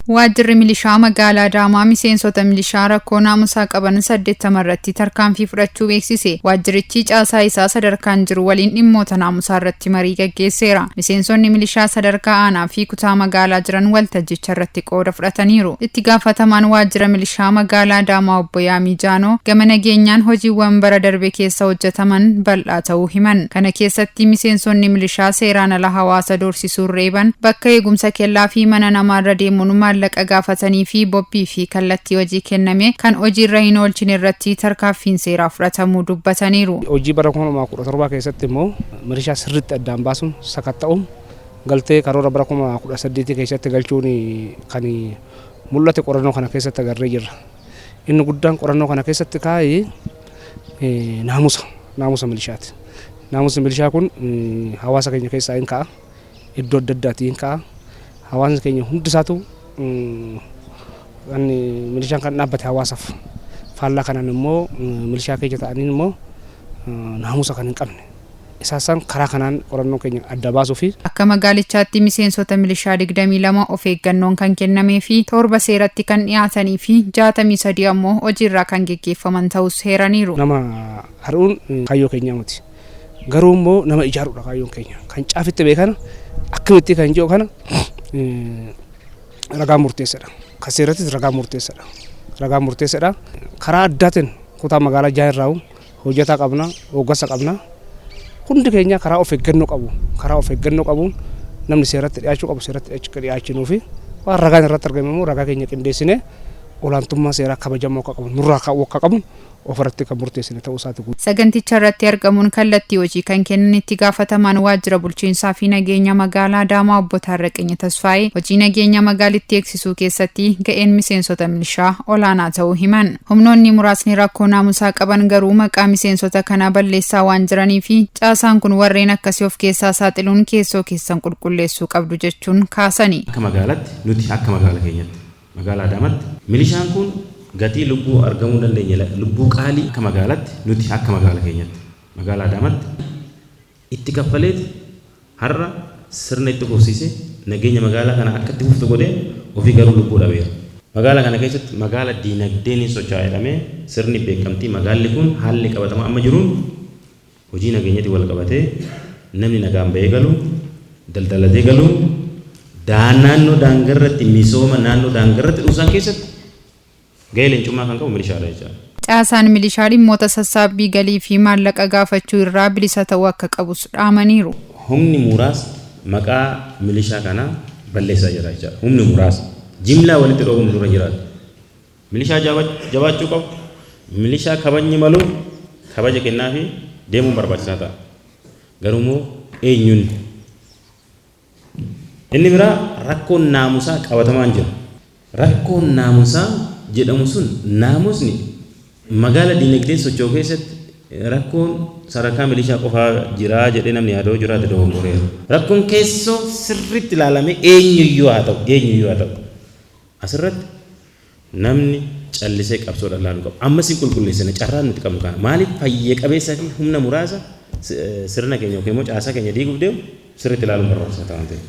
Waajjirri milishaa magaalaa Adaamaa miseensota milishaa rakkoo naamusaa qaban 80 irratti tarkaanfii fudhachuu beeksise. Waajjirichi caasaa isaa sadarkaan jiru waliin dhimmoota naamusaa irratti marii gaggeesseera. Miseensonni milishaa sadarkaa aanaa fi kutaa magaalaa jiran waltajjicha irratti qooda fudhataniiru. Itti gaafatamaan waajjira milishaa magaalaa Adaamaa obbo Yaamii Jaanoo gama nageenyaan hojiiwwan bara darbe keessa hojjetaman bal'aa ta'uu himan. Kana keessatti miseensonni milishaa seeraan ala hawaasa doorsisuun reeban, bakka eegumsa kellaa fi mana namaarra deemuun maallaqa gaafatanii fi bobbii fi kallattii hojii kenname kan hojiirra hin oolchine irratti tarkaanfiin seeraa fudhatamuu dubbataniiru. Hojii bara 2017 keessatti immoo milishaa sirriitti addaan baasuun, sakatta'uun, galtee karoora bara 2018 keessatti galchuun kan mul'ate qorannoo kana keessatti agarree jirra. Inni guddaan qorannoo kana keessatti kaa'e naamusa milishaati. Naamusni milishaa kun hawaasa keenya keessaa hin ka'a. Iddoo adda addaatii hin ka'a. Hawaasni keenya hundisaatu kan milishaan kan dhaabbate hawaasaaf. Faallaa kanaan immoo milishaa keessa ta'anii immoo naamusa kan hin qabne. Isaan karaa kanaan qorannoo keenya adda baasuu fi Akka magaalichaatti miseensota milishaa 22 of eeggannoon kan kennamee fi 7 seeratti kan dhiyaatanii fi 63 ammoo hojiirraa kan geggeeffaman ta'us heeraniiru. Nama ari'uun kaayyoo keenyaa miti. Garuu immoo nama ijaaruudha kaayyoon keenya. Kan caafitti beekan akkamitti kan jiru kana ragaa murteessadha. Kan seerattis ragaa murteessadha. Ragaa murteessadha. Karaa addaatiin kutaa magaalaa jaha irraa hojjetaa qabna, hoggansa qabna. Hundi keenya karaa of eeggannoo qabu, karaa of eeggannoo qabuun namni seeratti dhiyaachuu qabu seeratti dhiyaachinuu fi waan ragaan irratti argame immoo ragaa keenya qindeessinee olaantummaa seeraa kabajamoo akka qabu nurraa kaa'uu akka qabu ofirratti kan murteessine ta'uu isaati. Saganticha irratti argamuun kallattii hojii kan kennan itti gaafatamaan waajjira bulchiinsaa fi nageenya magaalaa Adaamaa obbo Taarraqany Tasfaayee hojii nageenya magaalittii eegsisuu keessatti ga'een miseensota milishaa olaanaa ta'uu himan. Humnoonni muraasni rakkoo naamusaa qaban garuu maqaa miseensota kanaa balleessaa waan jiranii fi caasaan kun warreen akkasii of keessaa saaxiluun keessoo keessan qulqulleessuu qabdu jechuun kaasani. Akka magaalaatti, nuti akka magaala keenyatti, magaalaa Adaamaatti, milishaan kun gatii lubbuu argamuu dandeenye, lubbuu qaalii akka magaalaatti, nuti akka magaala keenyatti, magaalaa Adaamaatti itti kaffaleeti har'a sirna itti fufsiisee nageenya magaalaa kana akka itti fuftu godhee ofii garuu lubbuu dhabeera. Magaalaa kana keessatti magaala diinagdeen hin socho'aa jedhamee sirni beekamtii magaalli kun haalli qabatamaa amma jiruun hojii nageenyatti wal qabatee namni nagaan bahee galu, daldalatee galu, naannoo daangarratti misooma naannoo daangarratti dhuunfaan keessatti gahee leencummaa kan qabu milishaadha jechaadha. Caasaan milishaa dhimmoota sassaabbii galii fi maallaqa gaafachuu irraa bilisa ta'uu akka qabus dhaamaniiru. Humni muraasni maqaa milishaa kanaa balleessaa jira jechaadha. Humni muraasni jimlaa walitti dhoobuun dura jiraatu. Milishaa jabaachuu qabu. Milishaa kabajni malu kabaja kennaa fi deemuun barbaachisaa ta'a. Garuu immoo eenyuun inni biraa rakkoon naamusaa qabatamaan jira. Rakkoon naamusaa jedhamu sun, naamusni magaala diinagdeen socho'u keessatti rakkoon sadarkaa milishaa qofaa jiraa jedhee namni yaadoo jiraate dogongoreera. Rakkoon keessoo sirriitti ilaalamee eenyuyyuu haa ta'u, eenyuyyuu haa ta'u. Asirratti namni callisee qabsoodhaan ilaaluu qaba. Ammas hin qulqulleessine carraan nuti qabnu kana. Maaliif fayya qabeessaa fi humna muraasa sirna keenya yookiin immoo caasaa keenya diiguuf deemu sirriitti ilaaluun barbaachisaa ta'an ta'e.